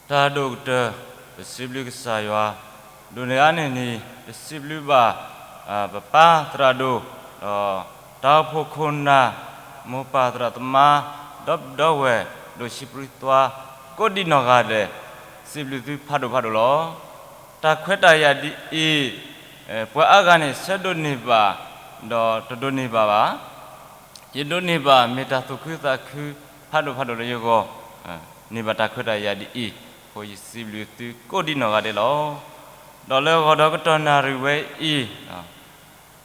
တၢ်ဒိၣ်ကတၢၢ်, ပစံးဘျုးကစၢ်ယွၤ, ဒိၣ်န့ၢ်အါန့ၢ်န့ၣ် ပစံးဘျုးဘၣ် ပပၢ်သရၣ်ဒိၣ်, ဒီးတၢ်အိၣ်ဖှိၣ်ခိၣ်နၢ်, မိၢ်ပၢ်သရၣ်သမါ, ဒီပုၢ်ဒီဝဲၢ်, ဒိၣ်ဆံးပြံသွါ, ကိးဒံနီၢ်ဂၤဒဲး, စံးဘျုးသုဖးဒိၣ်ဖးဒိၣ်လီၤ. တၢ်ခွဲးတၢ်ယာ်ဒ်အံၤ, ပှၤအါဂၤန့ၣ် ဆၢဒိးန့ၢ်ဘၣ်, ဒီးတဒိးန့ၢ်ဘၣ်ဘၣ်. ယဒိးန့ၢ်ဘၣ် မ့ၢ်တၢ်သူၣ်ခုသးခု ဖးဒိၣ်ဖးဒိၣ်လၢယဂီၢ်, န့ၢ်ဘၣ်တၢ်ခွဲးတၢ်ယာ်ဒ်အံၤ, အဃိယစံးဘျုးသုကိးဒံနီၢ်ဂၤဒဲးလီၤ. ဒီးလၢဂီၤဒီးကတီၢ်နၣ်ရံၣ်ဝဲအံၤ,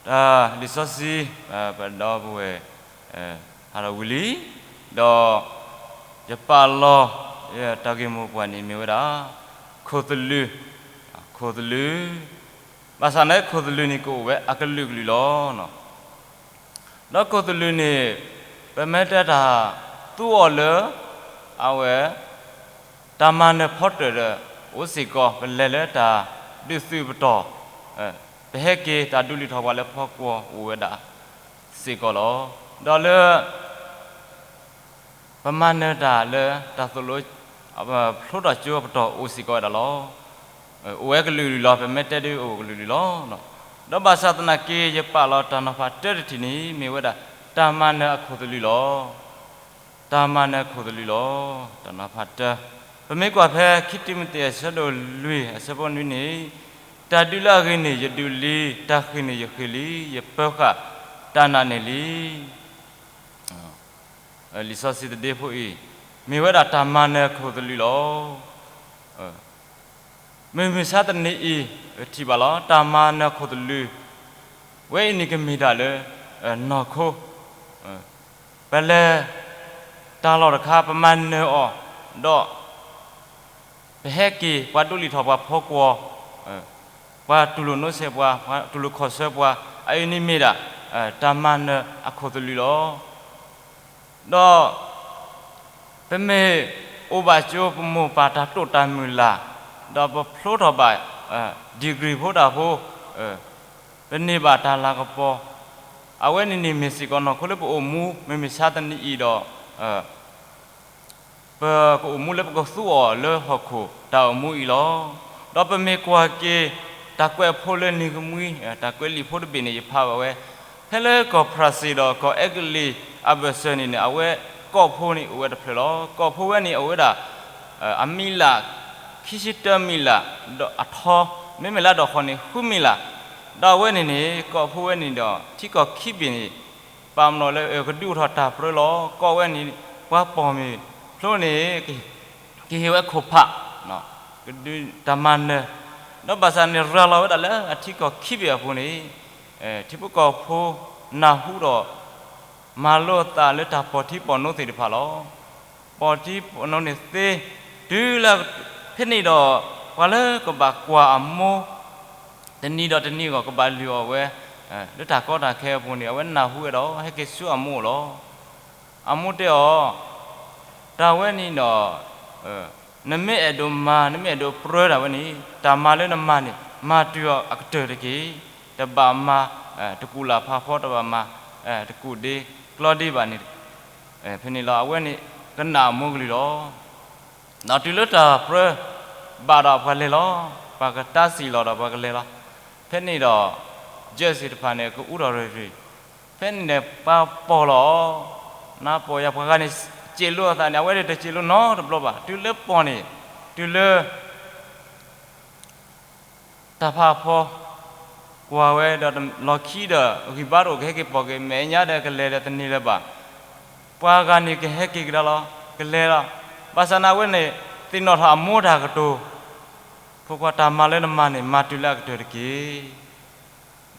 တၢ်လံာ်စီဆှံ, ပဒီပုၢ်ဝဲၢ်, ဟးထီၣ်ဝံၤလံ, ဒီးယပာ်လီၤ, တၢ်ဂ့ၢ်မိၢ်ပှၢ်န့ၣ်မ့ၢ်ဝဲဒၣ်, ခိၣ်သလုး, ခိၣ်သလုး, ဘၣ်ဆၣ်န့ၣ်ခိၣ်သလုးန့ၣ်ကအိၣ်ဝဲအကလုာ်ကလုာ်လီၤ. ဒီးခိၣ်သလုးန့ၣ်, ပမ့ၢ်တဲတၢ်သူအီၤလၢ, အဝဲ, တၢ်မၤနၢၤဖီတၢၣ်ဒီး, အိၣ်စ့ၢ်ကီး ပလဲၤလၢတၢ်ဒုးသုးပတီၢ်, ပဟဲက့ၤတၢ်ဒူလံၤထီၣ်ပှၤလၢဖီကွီၢ်အိၣ်ဝဲဒၣ်, စ့ၢ်ကီးလီၤ. ဒီးလၢ ပမၤနၢၤတၢ်လၢတၢ်သိၣ်လိ, ဖျိထီၣ်ကၠိပတီၢ်အိၣ်စ့ၢ်ကီးဝဲဒၣ်လီၤ. အိၣ်ဝဲကလုာ်ကလုာ်လီၤ, ပမ့ၢ်တဲဒ်အိၣ်ကလုာ်ကလုာ်လီၤ. ဒီးဘၣ်ဆၣ်သနာ်က့ ယပာ်လီၤတၢ်နီၤဖးတၢတထံၣ်န့ၣ် မ့ၢ်ဝဲဒၣ်, တၢ်မၤနၢၤအခိၣ်သလုးလီၤ. တၢ်မၤနၢၤအခိၣ်သလုးလီၤ. တၢ်နီၤဖးတၢ, ပမ့ၢ်ကွၢ်ဖဲခံတံၤမသ့းအဆၢဒိၣ်လွံၢ်အဆၢဖိနွံန့ၣ်, တၢ်ဒုးလၢအဂ့ၤန့ၣ်ယဒုးလံ, တၢ်ဃ့ၢ်န့ၣ်ယဃ့ၢ်လံ, ယပၢဃာ်တၢ်နာ်န့ၣ်လံ. လံာ်စီဆှံသဒ့ဖိအံၤ, မ့ၢ်ဝဲဒၣ်တၢ်မၤနၢၤခိၣ်သလုးလီၤ. မုၢ်မဆါတနံၤအံၤ, ပထံၣ်ဘၣ်လီၤ, တၢ်မၤနၢၤခိၣ်သလုး, ဝဲအံၤန့ၣ်ကမ့ၢ်တၢ်လၢ, နီၢ်ခိ, ပလဲၤ, တၢ်လီၢ်တခါ ပမၤနၢၤအီၤ, ဒီး ပဟဲက့ၤ ပှၤဒူလံၤထီၣ်ပှၤဖီကွီၢ်, ပှၤတူၢ်လိာ်နီၣ်စဲးပှၤ, ပှၤတူၢ်လိာ်ခီၣ်ဆၢပှၤ, အအံၤန့ၣ်မ့ၢ်ဒၣ်, တၢ်မၤနၢၤအခိၣ်သလုးလီၤ. ဒီး ပမ့ၢ်အိၣ်ဘၣ်ကၠိပမိၢ်ပၢ်တၢ်တိာ်တၢ်မုၢ်လၢ်, ဒီးပဖျိထီၣ်ဘၣ်, degree ဖိတၢ်ဖိ, ပန့ၢ်ဘၣ်တၢ်လၤကပီၤ, အဝဲန့ၣ်န့ၣ်မ့ၢ်စ့ၢ်ကီးနီၢ်ခိလၢပအိၣ်မူ မုၢ်မဆါတနံၤအံၤဒီး, ပကအိၣ်မူလၢပကသူအီၤလၢဟီၣ်ခိၣ်တၢ်အိၣ်မူအံၤလီၤ. ဒီးပမ့ၢ်ကွၢ်က့ၤ, တၢ်ကွဲးဖိလၢနံၤကမှံ, တၢ်ကွဲးလံာ်ဖိတဘ့ၣ်န့ၣ် ယဖးဘၣ်ဝဲ, ဖဲလၢကီၢ်ဖရၣ်စ့ၣ်ဒီးကီၢ်အဲကလံးအဘၢၣ်စၢၤန့ၣ်န့ၣ် အဝဲကီၢ်ဖိန့ၣ်အိၣ်ဝဲတဖျၢၣ်လီၤ. ကီၢ်ဖိဝဲန့ၣ်အိၣ်ဝဲဒၣ်, အမံၤလၢ်, ခံဆံတၢမံၤလၢ်, ဒီးအထီ, မ့မ့ၢ်လၢအဒီးဃီန့ၣ် ဃုမံၤလၢ်, ဒီးအဝဲန့ၣ်န့ၣ် ကီၢ်ဖိဝဲန့ၣ်ဒီး ထံကီၢ်ခံဘ့ၣ်န့ၣ်, ပာ်မနီၤလၢကဒုးအိၣ်ထီၣ်တၢ်ပြၢလီၤ. ကီၢ်ဝဲန့ၣ်, ပှၤပိာ်မုၣ်ဖျိန့ၣ်, ကဟ့ၣ်ဝဲခိၣ်ဖး, တၢ်မၤနၢၤ, ဒီးဘၣ်ဆၣ်န့ၣ်ရၤလီၤဝဲဒၣ်လၢအထံကီၢ်ခံဘ့ၣ်အပူၤန့ၣ်, ထံဖိကီၢ်ဖိနၢ်ဟူဒီး, မၤလိအသးလၢတၢ်ပိာ်ထံပိာ်နိသ့ၣ်တဖၣ်လီၤ. ပိာ်ထံပိာ်နိန့ၣ်သ့, တုၤလၢ, ဖဲန့ၣ်ဒီး, ပှၤလၢကဘၣ်ကွၢ်အမိၢ် တနံၤဒီးတနံၤအဂီၢ်ကဘၣ်လုၢ်အီၣ်ဝဲ, လၢတၢ်ကီတၢ်ခဲအပူၤန့ၣ် အဝဲနၢ်ဟူဝဲဒီးဟဲက့ၤဆူအမိၢ်လီၤ. အမိၢ်တဲအီၤ, တၢ်ဝဲန့ၣ်ဒီး, နမ့ၢ်အဲၣ်ဒိးမၤ နမ့ၢ်အဲၣ်ဒိးပြၢတၢ်ဝဲန့ၣ် တၢ်မၤလၢနမၤန့ၣ် မၤတုၤအီၤအကတၢၢ်တက့ၢ်. တဘၣ်မၤ, တကူၣ်လၢ်ဖးဖီ တဘၣ်မၤ, တကူၣ်ဒ့ကျီဒ့ဘၣ်န့ၣ်, ဖဲန့ၣ်လီၤ အဝဲန့ၣ်ကနၣ်အမိၢ်ကလုၢ်လီၤ. ဒီးတုၤလၢတၢ်ပြၢ, ဘၣ်ဒီးပှၤလဲၤလီၤ, ပှၤကတၢ်စံၣ်လီၤဒီးပှၤကလဲၤလီၤ. ဖဲန့ၣ်ဒီး, ကၠၢစ့ၣ်တဖၣ်န့ၣ် ကအူထီၣ်ရ့ၣ်ရ့ၣ်, ဖဲန့ၣ်ဒီးပှၤပိာ်လီၤ, နပိာ်ယၤပှၤဂၤန့ၣ်, စ့လိာ်အသးန့ၣ် အဝဲဒၣ်တစ့လိာ်နီတဘျီဘၣ်. တုၤလၢပိာ်န့ၣ်, တုၤလၢ တၢ်ဖးဖီ, ကွၢ်ဝဲဒီးလီၢ်ခံဒီးဂံၢ်ဘါတအိၣ် ကဟဲက့ၤပိာ်က့ၤ မဲာ်ညါဒီးကလဲၤဒီးတန့ၢ်လၢၤဘၣ်. ပှၤဂၤန့ၣ်ကဟဲက့ၤကဒါလီၤ, ကလဲၤလီၤ. ဘၣ်ဆၣ်န့ၣ်အဝဲန့ၣ်, သ့ၣ်နီၣ်ထီၣ်အမိၢ်တၢ်ကတိၤ, ဖိခွါတၢ်မၤလၢနမၤန့ၣ် မၤတုၤလၢအကတၢၢ်တက့ၢ်.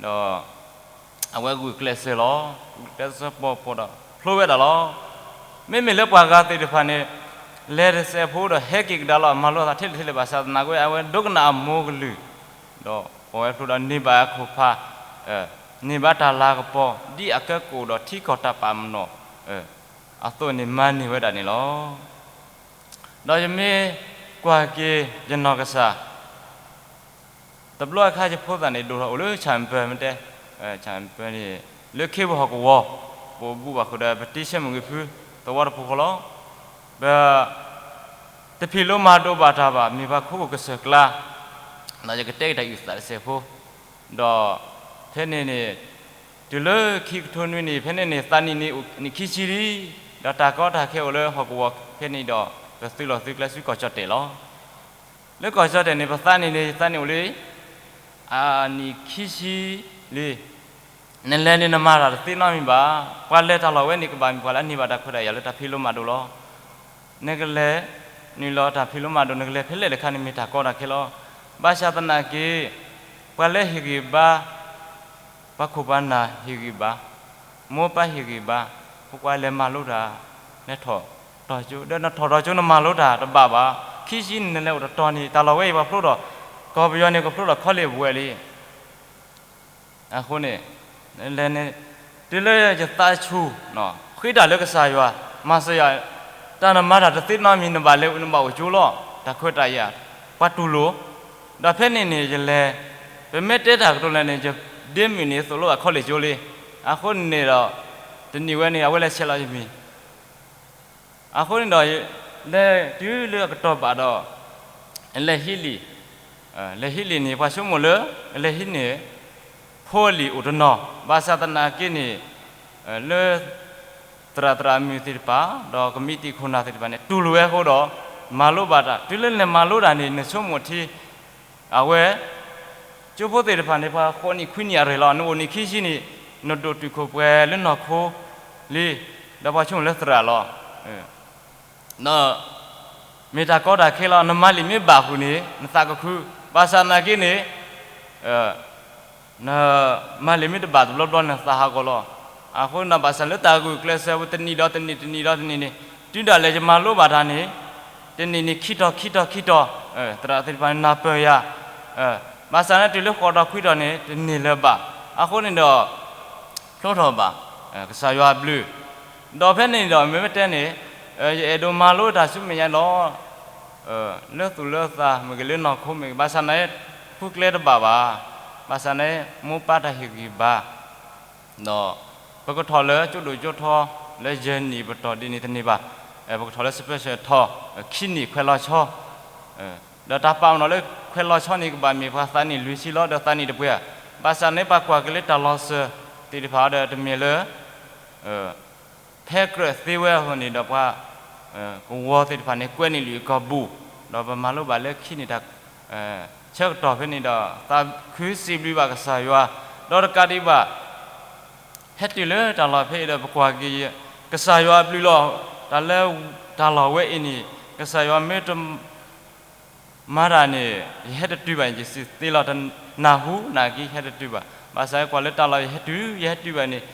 ဒီး အဝဲဂုာ်ကျဲးစၢးလီၤ, ဂုာ်ကျဲးစၢးပိာ်ပိာ်ဒီးဖျိဝဲဒၣ်လီၤ. မ့မ့ၢ်လၢပှၤဂၤသ့ၣ်တဖၣ်န့ၣ်, လဲၤတစဲးဖိဒီးဟဲက့ၤကဒါလီၤ မၤလိာ်သးထဲလဲၣ်ထဲလဲၣ်ဘၣ်ဆၣ်သနာ်က့ အဝဲဒိကနၣ်အမိၢ်ကလုၢ်, ဒီးပိာ်ဝဲဖျိဒီးန့ၢ်ဘၣ်အခိၣ်ဖး, န့ၢ်ဘၣ်တၢ်လၤကပီၤ, ဒ်အကဲကိၣ်ဒီးထံကီၢ်တၢ်ပာ်မနီၤ, အသိးန့ၣ်မၤန့ၢ်ဝဲဒၣ်န့ၣ်လီၤ. ဒီးယမ့ၢ်ကွၢ်က့ၤယနီၢ်ကစၢ် တဘျီအခါယဖိသၣ်န့ၣ် ဒိၣ်ထီၣ်အိၣ်လၢဆၣ်ပၢၢ်မ့ၢ်တဲ, ဆၣ်ပၢၢ်န့ၣ်, လၢခ့ပဟီၣ်ကဝီၤ, ပအိၣ်ဘူးဘၣ်ဃုာ်ဒီး ပတံဆဲမုၢ်ဂံၢ်ဖု, သဝီတပူၤဃီလီၤ. ပ တဖံးလိမၤဒိးဘၣ်တၢ်ဘၣ်, မ့ၢ်ပှၤခိၣ်ကစၢၢ်ကျါ, ဒီးယကတဲက့ၤတၢ်အုၣ်သးတစဲးဖိ, ဒီးဖဲန့ၣ်န့ၣ်, တုၤလၢခံကထိနွံနံၣ် ဖဲန့ၣ်န့ၣ် သးနံၣ်န့ၣ်အိၣ်နံၣ်ခံဆံလံ, ဒီးတၢ်ကီတၢ်ခဲအိၣ်လၢဟီၣ်ကဝီၤဖဲန့ၣ်ဒီး ပသုးလီၢ်သုးကျဲဆူကီၢ်ကၠီၣ်တဲၣ်လီၤ. လၢကီၢ်ကၠီၣ်တဲၣ်န့ၣ် ပသးနံၣ်န့ၣ် ယသးနံၣ်အိၣ်လၢ အနံၣ်ခံဆံလံ. နလဲၤန့ၣ်နမၤတၢ်တသ့နီတမံၤဘၣ်. ပှၤလဲၤတၢ်လီၢ်ဝဲန့ၣ် ကဘၣ်မ့ၢ်ပှၤလၢအန့ၢ်ဘၣ်တၢ်ခွဲးတၢ်ယာ်လၢတၢ်ဖံးလိမၤဒိးလီၤ. နကလဲၤနုာ်လီၤတၢ်ဖံးလိမၤဒိး နကလဲၤဖဲလဲၣ်တခါန့ၣ် မ့ၢ်တၢ်ကီတၢ်ခဲလီၤ. ဘၣ်ဆၣ်သနာ်က့ ပှၤလၢဟ့ၣ်ဂံၢ်ဘါ, ပှၤခိၣ်ပှၤနၢ်ဟ့ၣ်ဂံၢ်ဘါ, မိၢ်ပၢ်ဟ့ၣ်ဂံၢ်ဘါ, ဖိခွါလဲၤမၤလိတၢ်, လဲၤထီၣ်ထီၣ်ကၠိ, ဒီးနထီၣ်ထီၣ်ကၠိနမၤလိတၢ်တဘၣ်ဘၣ်. ခံဆံန့ၣ်နလဲၤအိၣ်တတီၤန့ၣ် တၢ်လီၢ်ဝဲအံၤပှၤဖျိထီၣ်, ကီၢ်ပယီၤန့ၣ် ကဖျိထီၣ်ခီလ့ၣ်ပဝဲလံ. အဃိန့ၣ်, လဲၤန့ၣ်, တုၤလၢယသးဆူၣ်, ဃ့တၢ်လၢကစၢ်ယွၤ, မၤစၢၤယၤ, တၢ်နမၤတၢ်တသ့နီတမံၤ နဘၣ်လဲၤအိၣ်နဘၣ်အိၣ်ကၠိလီၤ. တၢ်ခွဲးတၢ်ယာ်, ပှၤတူၢ်လိာ်, ဒီးဖဲန့ၣ်န့ၣ် ယလဲၤ, ပမ့ၢ်တဲတၢ်ကတိၤလဲၣ်န့ၣ် ယဒ့မုၣ်န့ၣ်သိၣ်လိဘၣ်ခီလ့ၣ်ကၠိလံ. အဃိန့ၣ်ဒီး, တနံၤဝဲန့ၣ် အဝဲလဲၤဆဲးလီၤယမံၤ အဃိန့ၣ်ဒီး, လဲၤတုၤလၢအကတီၢ်ဘၣ်ဒီး, လဲၤဟံးလံာ်, လဲၤဟံးလံာ်န့ၣ် ပှၤဆိကမိၣ်လၢ, လဲၤဟံးန့ၢ်, ဖိအလံာ်အိၣ်တနီၤ, ဘၣ်ဆၣ်သနာ်က့န့ၣ်, လၢ, သရၣ်သရၣ်မုၣ်သ့ၣ်တဖၣ် ဒီးကမံးတံာ်ခိၣ်နၢ်သ့ၣ်တဖၣ်န့ၣ် တူၢ်လိာ်ဝဲအဃိဒီး, မၤလိဘၣ်တၢ်, တုၤလၢနမၤလိတၢ်န့ၣ် နဆိကမိၣ်ထံ အဝဲ, ကၠိဖိသ့ၣ်တဖၣ်န့ၣ် ပှၤဃိးနံၣ်ခွံနံၣ်အရ့ၣ်လီၤ. နအိၣ်နံၣ်ခံဆံန့ၣ်, နဒိၣ်တုာ်ခိၣ်ပှဲၤလၢနီၢ်ခိလံ, ဒီးပှၤဆိကမိၣ်လၢသရၣ်လီၤ. ဒီး, မ့ၢ်တၢ်ကီတၢ်ခဲလီၤ. နမၤလံာ်မ့ၢ်ဘၣ်ဃုာ်န့ၣ် နသးကခု, ဘၣ်ဆၣ်သနာ်က့န့ၣ်, နမၤလံာ်မ့ၢ်တဘၣ်တဘျီဘျီန့ၣ် နသးဟးဂီၤလီၤ. အဃိန့ၣ်ဒီး ဘၣ်ဆၣ်လၢတၢ်ဂုာ်ကျဲးစၢးဝဲတနံၣ်ဒီးတနံၣ် တနံၣ်ဒီးတနံၣ်န့ၣ်, တုၤဒၣ်လဲာ်ယမၤလိဘၣ်တၢ်န့ၣ်, တနံၣ်န့ၣ်ခံတီၤ ခံတီၤ ခံတီၤ, သရၣ်သ့ၣ်တဖၣ်န့ၣ်နၢ်ပၢၢ်ယၤ, ဘၣ်ဆၣ်န့ၣ်တုၤလၢဃိးတီၤခွံတီၤန့ၣ် တန့ၢ်လၢၤဘၣ်. အဃိန့ၣ်ဒီး, ဖျိထီၣ်ဘၣ်, ကစၢ်ယွၤအဘျုး, ဒီးဖဲန့ၣ်ဒီး မ့မ့ၢ်တဲန့ၣ်, ယအဲၣ်ဒိးမၤလိတၢ်ဆူမဲာ်ညါလီၤ. လၢသူၣ်လၢသးမ့ၢ်ဂ့ၤ လၢနီၢ်ခိမ့ၢ်ဂ့ၤ, ဘၣ်ဆၣ်န့ၣ်, ဃုကျဲတဘၣ်ဘၣ်. ဘၣ်ဆၣ်န့ၣ် မိၢ်ပၢ်တၢ်ဟ့ၣ်ဂံၢ်ဘါ, ဒီး, ပကထီၣ်လၢကၠိဒိၣ်ကၠိထီ, လၢယဲၢ်နံၣ်ပတီၢ်ဒ်န့ၣ်တန့ၢ်ဘၣ်. ပကထီၣ်လၢ special ထီ, ခံနံၣ်ခွဲးလီၤဆီ, ဒီးတၢ်ပာ်ပနီၣ်လၢခွဲးလီၤဆီန့ၣ် ကဘၣ်မ့ၢ်ပှၤသးနံၣ်လွံၢ်ဆံလီၤ ဒီးသးနံၣ်တပှဲၤဧါ. ဘၣ်ဆၣ်န့ၣ် ပှၤကွၢ်က့ၤလၢတၢ်လီၤစၢၤသ့ၣ်တဖၣ်ဒီးတမ့ၢ်လၢ ဖဲကြၢးသ့ဝဲအဃိန့ၣ်ဒီးပှၤကဝီၤသ့ၣ်တဖၣ်န့ၣ် ကွဲးန့ၢ်လံာ်အကီၢ်ပူၤ, ဒီးပမၤလိဘၣ်လၢခံန့ၣ်တၢ်ဆၢကတီၢ်ဖဲန့ၣ်ဒီး သးခုစံးဘျုးဘၣ်ကစၢ်ယွၤ, ဒီးတကးဒံးဘၣ် ဟဲတုၤလၢတၢ်လီၢ်ဖဲအံၤဒီးပကွၢ်က့ၤ ကစၢ်ယွၤအဘျုးလီၤ. တၢ်လၢတၢ်လီၢ်ဝဲအံၤန့ၣ် ကစၢ်ယွၤမ့ၢ်တမၤတၢ်န့ၣ် ယဟဲတတုၤဘၣ်န့ၣ် ယစံးသ့လီၤ. တနၢ်ဟူနာ်က့ ယဟဲတတုၤဘၣ်. ဘၣ်ဆၣ်ကွၢ်လၢတၢ်လီၢ်ယဟဲတုၤ ယဟဲတုၤဘၣ်န့ၣ်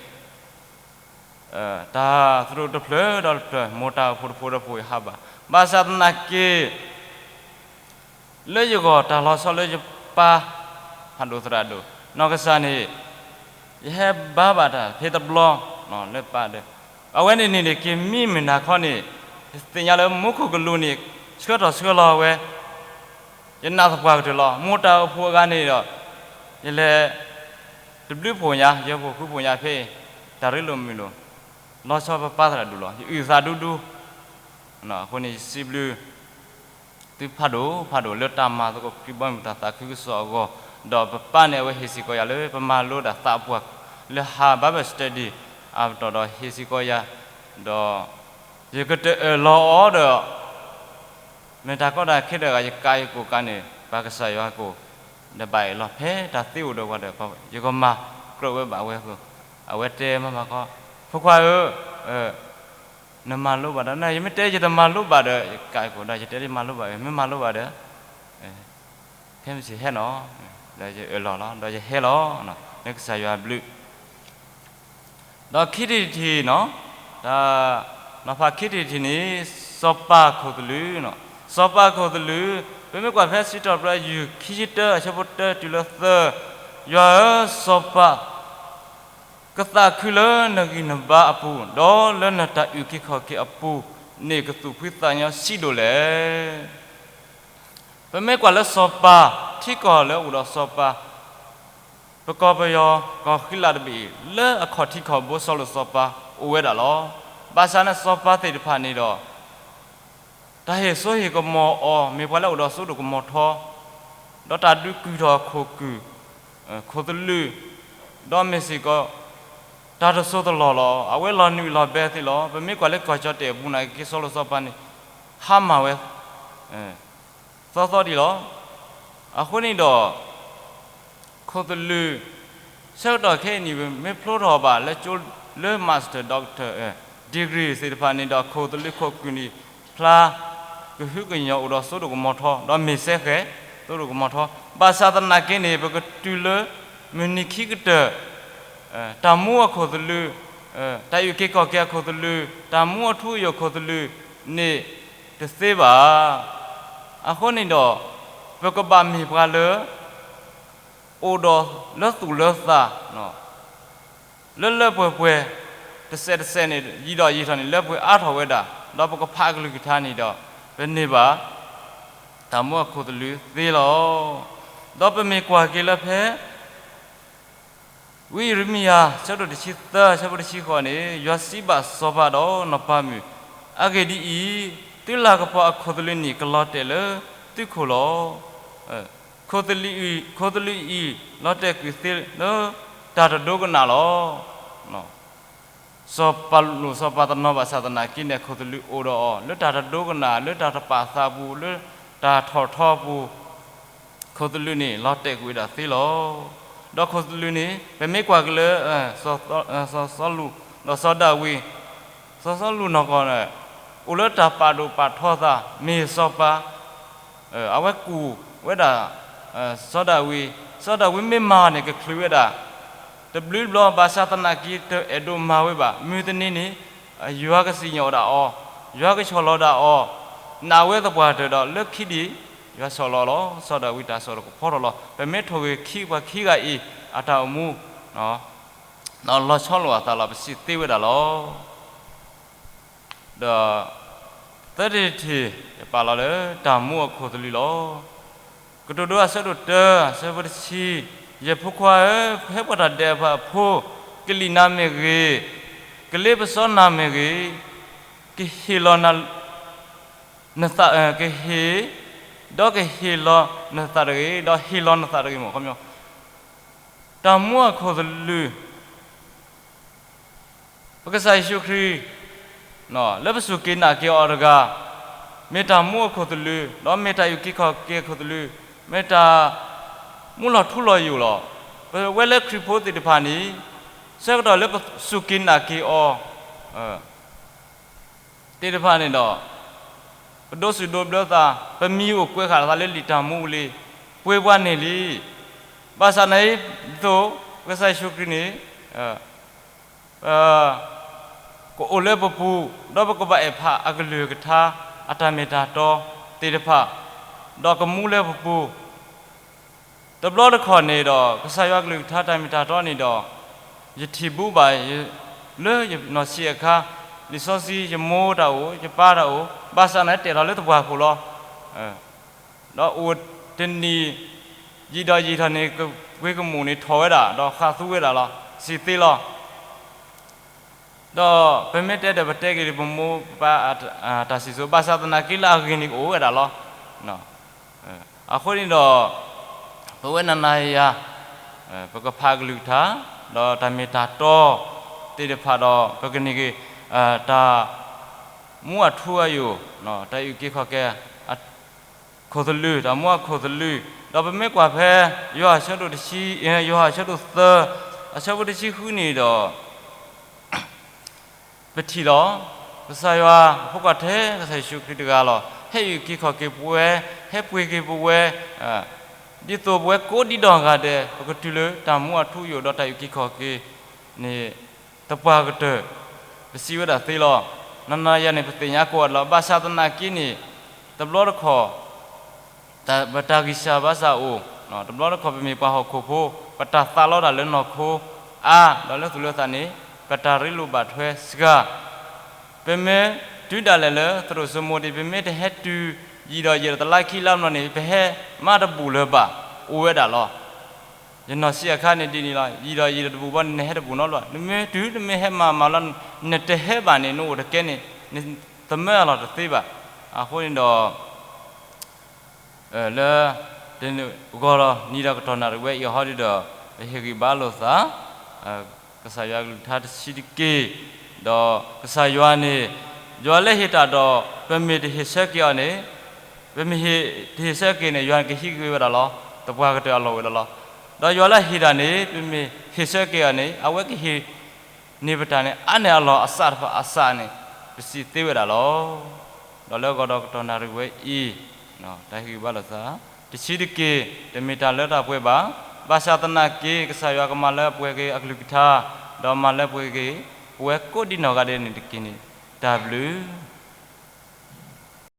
တၢ်သရူးတဖျၢၣ်ဒီးတဖျၢၣ် မိၢ်တၢ်အိၣ်ဖှိၣ်တဖိးတဖိးယဟးဘၣ်. ဘၣ်ဆၣ်သနာ်က့ လၢယဂီၢ်တၢ်လီၤဆီလၢယပၢ် ဖးဒိၣ်သရၣ်ဒိၣ် နီၢ်ကစၢ်န့ၣ် ယဟဲဘါဘၣ်တၢ်ဖဲတဘျီ လၢပၢ်ဒီး အဝဲန့ၣ်န့ၣ်န့ၣ် က့ၤမံမုၢ်နၤခီန့ၣ် ယသ့ၣ်ညါလၢမူခိၣ်ကလူးန့ၣ် ဆှၢထီၣ်ဆှၢလီၤဝဲ ယနာ်သပှၢ်ကတၢၢ်လီၤ. မိၢ်တၢ်အိၣ်ဖှိၣ်အဂၤန့ၣ်ဒီး ယလဲၤ တဘျုးဖိညါ ယဲၢ်ဖှိၣ်ဃုဖှိၣ်ညါဖဲ တၢ်ရ့လိာ်မုာ်လိာ် လီၤဆီပပၢ်သရၣ်ဒိၣ်လီၤ. ယအုၣ်သးဒူဒူ အဃိန့ၣ် ယစံးဘျုး သုဖးဒိၣ်ဖးဒိၣ်လၢတၢ်မၤသကိးပှၤဘီမုၢ်တၢ်သးခုကစီၣ်အဂီၢ်, ဒီးပပၢ်န့ၣ်အဝဲဟ့ၣ်စ့ၢ်ကီးယၤလၢပမၤလိတၢ်သးပှၢ်လၢဟး Bible study အပတီၢ်ဒီးဟ့ၣ်စ့ၢ်ကီးယၤ, ဒီး ယကတအၢၣ်လီၤအီၤဒီး မ့ၢ်တၢ်ကီတၢ်ခဲတဂၤ ယကးယကိၣ်ကးန့ၣ် ပၢ်ကစၢ်ယွၤကိၣ်, ဒီးဘၣ်အၢၣ်လီၤဖဲတၢ်သ့အိၣ်ဒီးပှၤဒီး ယကမၤကြၢးဝဲဘၣ်ဝဲအဃိ, အဝဲတဲမၤမၤခီ, ဖိခွါဧၢ, နမၤလိဘၣ်ဒီး ယမ့ၢ်တဲယတမၤလိဘၣ်ဒီး ယကးယကိၣ်ဒီး ယတဲလၢယမၤလိဘၣ်, မ့ၢ်မၤလိဘၣ်ဒီး ဖဲမုၢ်ဆ့ၣ်ဟဲနီၤ, ဒီးယအၢၣ်လီၤလီၤ ဒီးယဟဲလီၤ, လၢကစၢ်ယွၤအဘျုး ဒီးခံထံၣ်တထံၣ်နီၤ, တၢ်နီၤဖးခံထံၣ်တထံၣ်န့ၣ် စီၤပၤခိၣ်သလုး, စီၤပၤခိၣ်သလုး, ပမ့ၢ်ကွၢ်ဖဲစံးထီၣ်ပတြၢၤ အယူၢ်ခံဆံတၢ အဆၢဖိတၢတုၤလၢသၢ, ယွၤဧၢ, စီၤပၤ ကသးခုလၢနဂံၢ်နဘါအပူၤ, ဒီးလၢနတၢ်အုၣ်က့ၤခီၣ်က့ၤအပူၤန့ၣ် ကသူၣ်ဖှံသးညီဆံးဒိၣ်လဲၣ်. ပမ့ၢ်ကွၢ်လၢစီၤပၤ, ထံကီၢ်လၢအအိၣ်ဒီးစီၤပၤ, ပကီၢ်ပယီၤကီၢ်ဃံလၤတဘ့ၣ်အံၤ လၢအခီၣ်ထံးခီၣ်ဘိစီၤလိာ်စီၤပၤအိၣ်ဝဲဒၣ်လီၤ. ဘၣ်ဆၣ်န့ၣ်စီၤပၤသ့ၣ်တဖၣ်န့ၣ်ဒီး တၢ်ဟ့ၣ်စိဟ့ၣ်ကမီၤအီၤ မ့ၢ်ပှၤလၢအိၣ်ဒီးစိဒိၣ်ကမီၤထီ, ဒီးတၢ်ဒုးကုၢ်ထီၣ်ခိၣ်ကုၢ်, ခိၣ်သလုး, ဒီးမ့ၢ်စ့ၢ်ကီး တၢ်တစိၢ်တလီၢ်လီၤ. အဝဲလီၤနုာ်လီၤဘဲသ့လီၤ. ပမ့ၢ်ကွၢ်လၢကီၢ်ကၠီၣ်တဲၣ်အပူၤနာ်က့ စီၤလိၤစီၤပၤန့ၣ် ဟါမၢ်ဝဲ သီသီဒံးလီၤ. အဃိန့ၣ်ဒီး ခိၣ်သလုး ဆၢကတီၢ်ခဲအံၤန့ၣ် မ့ၢ်ဖျိထီၣ်ဘၣ်လၢကၠိလၢ master, doctor, degree သ့ၣ်တဖၣ်န့ၣ်ဒီး ခိၣ်သလုးခိၣ်ကုၢ်န့ၣ် ဖျါကဟုကညီၢ်အိၣ်ဒီးစိဒိၣ်ကမီၤထီ ဒီးမ့ၢ်စဲဃဲၤ စိဒိၣ်ကမီၤထီ, ဘၣ်ဆၣ်သနာ်က့န့ၣ် ပကတုၤလၢမုၢ်နံၤခံကတၢၢ် တၢ်မူအခိၣ်သလုး, တၢ်အုၣ်က့ၤခီၣ်က့ၤအခိၣ်သလုး, တၢ်မူအထူအယိာ်ခိၣ်သလုးန့ၣ် တသ့ဘၣ်. အဃိန့ၣ်ဒီး ပကဘၣ်မ့ၢ်ပှၤလၢ အိၣ်ဒီးလၢသူၣ်လၢသး လၢလၢပှဲၤပှဲၤ တစဲးတစဲးန့ၣ် ယံာ်ဒီးယံာ်ထီၣ်န့ၣ် လၢပှဲၤအါထီၣ်ဝဲဒၣ်, ဒီးပကဖးအကလုၢ်ကထါန့ၣ်ဒီး ပန့ၢ်ဘၣ် တၢ်မူအခိၣ်သလုးသ့လီၤ. ဒီးပမ့ၢ်ကွၢ်က့ၤလၢဖဲ ဝံယံးရမံယၤ ဆၢဒိၣ်တဆံသၢ ဆၢဖိတဆံဃိးန့ၣ် ယွၤစံးဘၣ်စီၤပၤဒီးနီၢ်ပၤမုၣ်, အဂ့ၢ်ဒ်အံၤ, သုလၤကပီၤအခိၣ်သလုးန့ၣ် ကလီၤတဲာ်လၢသုခိၣ်လီၤ. ခိၣ်သလုးအံၤ လီၤတဲာ်ကွံာ်သ့လၢတၢ်တဒိကနၣ်လီၤ. စီၤပၤလိၣ်စီၤပၤတနီၤဘၣ်ဆၣ်သနာ်က့န့ၣ် ခိၣ်သလုးအိၣ်ဒီးအီၤ လၢတၢ်တဒိကနၣ် လၢတၢ်တပာ်သးပူၤ လၢတၢ်ထီၣ်ထီပူၤ ခိၣ်သလုးန့ၣ် လီၤတဲာ်ကွံာ်ဝဲဒၣ်သ့လီၤ. ဒီးခိၣ်သလုးန့ၣ် ပမ့ၢ်ကွၢ်က့ၤလၢ စီၤစီလူး ဒီးစီၤဒၤဝံး, စီၤစီလူးနီၢ်ကီၢ်န့ၣ် အိၣ်လၢတၢ်ပာ်ဒိၣ်ပာ်ထီသး မ့ၢ်စီၤပၤ အဝဲကူၣ်ဝဲဒၣ် စီၤဒၤဝံး, စီၤဒၤဝံးမ့ၢ်မၤန့ၣ် ကချုးဝဲဒၣ် တဘျုးဘျီ ဘၣ်ဆၣ်သနာ်က့ တအဲၣ်ဒိးမၤဝဲဘၣ်. မုၢ်တနံၤန့ၣ် ယွၤကစံၣ်ညီၣ်ဒၣ်အီၤ, ယွၤကဆီၣ်လီၤဒၣ်အီၤ, နာ်ဝဲသပှၢ်တၢၢ်ဒီး လၢခံဒံး ယွၤဆီၣ်လီၤလီၤ. စီၤဒၤဝံးတၢ်ဆီၣ်လီၤကဖီထီၣ်လီၤ. ပမ့ၢ်ထိၣ်ဂ့ၤခံပှၤခံဂၤအံၤ အတၢ်အိၣ်မူ လီၤဆီလိာ်အသးလီၤ ပစံးသ့ဝဲဒၣ်လီၤ. ဒီးသၢထံၣ်တထံၣ် ယပာ်လီၤလၢတၢ်မူအခိၣ်သလုးလီၤ. ကတိၤဒိအဆၢဒိၣ်တၢ အဆၢဖိတဆံ, ယဖိခွါဧၢ, ဟဲပှၤတၢ်ဒဲးဘးအဖိ, ကလံၣ်နၤမ့ၢ်ဂ့ၤ, ကလ့ပစီနၤမ့ၢ်ဂ့ၤ, ကဟ့ၣ်လီၤ နသး, ကဟ့ၣ်, ဒီးကဟ့ၣ်လီၤနသးတဂ့ၤ, ဒီးဟ့ၣ်လီၤနသးတဂ့ၤမ့ၢ် ခီပညီ တၢ်မူအခိၣ်သလုး ပကစၢ်ယ့ၣ်ၡူးခရံာ် လၢပစူၢ်က့ၤနာ်က့ၤအီၤတဂၤ မ့ၢ်တၢ်မူအခိၣ်သလုး, ဒီးမ့ၢ်တၢ်အုၣ်က့ၤခီၣ်က့ၤအခိၣ်သလုး, မ့ၢ်တၢ်မူလီၤထူလီၤယိာ်လီၤ. ပဝဲလၢခရံာ်ဖိသ့ၣ်တဖၣ်န့ၣ် ဆၢကတီၢ်လၢပစူၢ်က့ၤနာ်က့ၤအီၤ သ့ၣ်တဖၣ်န့ၣ်ဒီး ပဒိးစူၣ်ဒိးဘျၢသး, ပမံၤအိၣ်ကွဲးဃာ်သးလၢလံာ်တၢ်မူအပူၤလံ, ပှ့ၤပှၤန့ၢ်လံ. ဘၣ်ဆၣ်န့ၣ် ဒ်သိး ပကစၢ်ယ့ၣ်ၡူးခရံာ်န့ၣ် ကအိၣ်လၢပပူၤ, ဒီးပကဘၣ်အဲၣ်ဖးအကလုၢ်ကထါ အတၢ်မ့ၢ်တၢ်တီသ့ၣ်တဖၣ်, ဒီးကမူလၢပပူၤ တဘျီတခီၣ်န့ၣ်ဒီး ကစၢ်ယွၤကလုၢ်ကထါတၢ်မ့ၢ်တၢ်တီန့ၣ်ဒီး ယထံၣ်ဘူးဘၣ် လၢယနီၢ်ဆံးအခါ, လံာ်စီဆှံ ယမိၢ်တၢ်အိၣ်, ယပၢ်တၢ်အိၣ်, ဘၣ်ဆၣ်န့ၣ်တဲထီၣ်လၢသပှၢ်ခိၣ်လီၤ. ဒီးအိၣ်တနံၤ ယံာ်ဒီးယံာ်ထီၣ်န့ၣ် ကဝ့ၤကမူၣ်န့ၣ်ထီၣ်ဝဲဒၣ် ဒီးဃၣ်သူဝဲဒၣ်လီၤ, စံးသ့လီၤ. ဒီးပမ့ၢ်တဲဒီး ပတဲက့ၤဒ်ပမိၢ်ပပၢ်တၢ်စံၣ်စိၤ, ဘၣ်ဆၣ်သနာ်က့လၢအဂ့ၢ်န့ၣ်ကအိၣ်ဝဲဒၣ်လီၤ. အဃိန့ၣ်ဒီး ပဝဲနၤနၤယၤယၤ ပကဖးကလုၢ်ကထါ ဒီးတၢ်မ့ၢ်တၢ်တီသ့ၣ်တဖၣ်ဒီး ပကန့ၢ်က့ၤ တၢ်မူအထူအယိာ်, တၢ်အုၣ်က့ၤခီၣ်က့ၤ ခိၣ်သလုး, တၢ်မူအခိၣ်သလုး, ဒီးပမ့ၢ်ကွၢ်ဖဲ ယိၤဟၣ်ဆၢဒိၣ်တဆံ, ယိၤဟၣ်ဆၢဒိၣ်သၢ, အဆၢဖိတဆံဃုန့ၣ်ဒီး ပထံၣ်လီၤ. ကစၢ်ယွၤအဖိခွါထဲ ကစၢ်ယ့ၣ်ၡူးခရံာ်တဂၤလီၤ. ဟဲအုၣ်က့ၤခီၣ်က့ၤပဝဲ, ဟဲပှ့ၤက့ၤပဝဲ, ဒ်သိးပဝဲကိးဒံးဒီဂၤဒဲး ပကတုၤလၢတၢ်မူအထူအယိာ်ဒီးတၢ်အုၣ်က့ၤခီၣ်က့ၤန့ၣ် သပှၢ်ကတၢၢ် ပစံးဝဲဒၣ်သ့လီၤ. နၤနၤယၤယၤန့ၣ် ပသ့ၣ်ညါကိးဂၤဒဲးလီၤ. ဘၣ်ဆၣ်သနာ်က့န့ၣ် တဘျီတခီၣ် ပတၢ်ဂံၢ်စၢ်ဘါစၢ်အိၣ်, တဘျီတခီၣ်ပမ့ၢ်ပှၤဟီၣ်ခိၣ်ဖိ, ပတၢ်သးလီတၢ်လၢနီၢ်ခိအါ, ဒီးလၢသူၣ်လၢသးန့ၣ် ပတၢ်ရ့လိာ်ဘၣ်ထွဲစှၤ. ပမ့ၢ်တုၤဒၣ်လဲာ်လၢသရိာ်စိမိၤဒံး ပမ့ၢ်တဟဲတုၤ ယံာ်ဒီးယံာ်ဒီးတလါခံလါဘျီန့ၣ် ပဟဲမးတဘူၣ်လၢၤဘၣ် အိၣ်ဝဲဒၣ်လီၤ. ယနီၢ်ဆံးအခါန့ၣ်ဒ်န့ၣ်လီၤ. ယံာ်ဒီးယံာ်ဒီးတဘူၣ်ဘျီန့ၣ် နဟဲတဘူၣ်နီတဘျီ, နမ့ၢ်တုၤ နမ့ၢ်ဟဲမၤမၤလီၤ နတဟဲဘၣ်န့ၣ် နအိၣ်တကဲန့ၣ် နသမၢအလီၢ်တသ့ဘၣ်. အဃိန့ၣ်ဒီး လၢ ဂီၤဒီးနံၤဒီးကတီၢ်နၣ်ရံၣ်ဝဲအံၤဟီဒုဒီး ပဟ့ၣ်ဂံၢ်ဘါလိာ်သး ကစၢ်ယွၤကလုၢ်ကထါတဆံးတက့ၢ်, ဒီးကစၢ်ယွၤန့ၣ် ယွၤလၢဟ့ၣ်တၢ်ဒီး ပမ့ၢ်တဟ့ၣ်ဆၢက့ၤအီၤန့ၣ်, ပမ့ၢ်တဟ့ၣ်ဆၢက့ၤန့ၣ် ယွၤကဟံးက့ၤဝဲဒၣ်လီၤ. သပှၢ်ကတၢၢ်အလီၢ်အိၣ်ဝဲဒၣ်လီၤ. ဒီးယွၤလၢဟ့ၣ်တၢ်န့ၣ် ပမ့ၢ်ဟ့ၣ်ဆၢက့ၤအီၤန့ၣ် အဝဲကဟ့ၣ် န့ၢ်ပတၢ်န့ၣ် အါန့ၢ်အလီၢ်အစးတဖၣ်အစးန့ၣ် ပစံးသ့ဝဲဒၣ်လီၤ. ဒီးလၢဂီၤဒီးကတီၢ်နၣ်ရံၣ်ဝဲအံၤ တၢ်ဟ့ၣ်ဂံၢ်ဘါလိာ်သး တဆံးတက့ၢ်, တမ့ၢ်တၢ်လၢတၢ်ပှဲၤဘၣ်. ဘၣ်ဆၣ်သနာ်က့ ကစၢ်ယွၤကမၤလၢပှဲၤက့ၤအကလုၢ်ကထါ, ဒီးမၤလၢပှဲၤက့ၤ ပဝဲကိးဒံနီၢ်ဂၤဒဲးန့ၣ်တက့ၢ်န့ၣ် တၢ်ဘျုး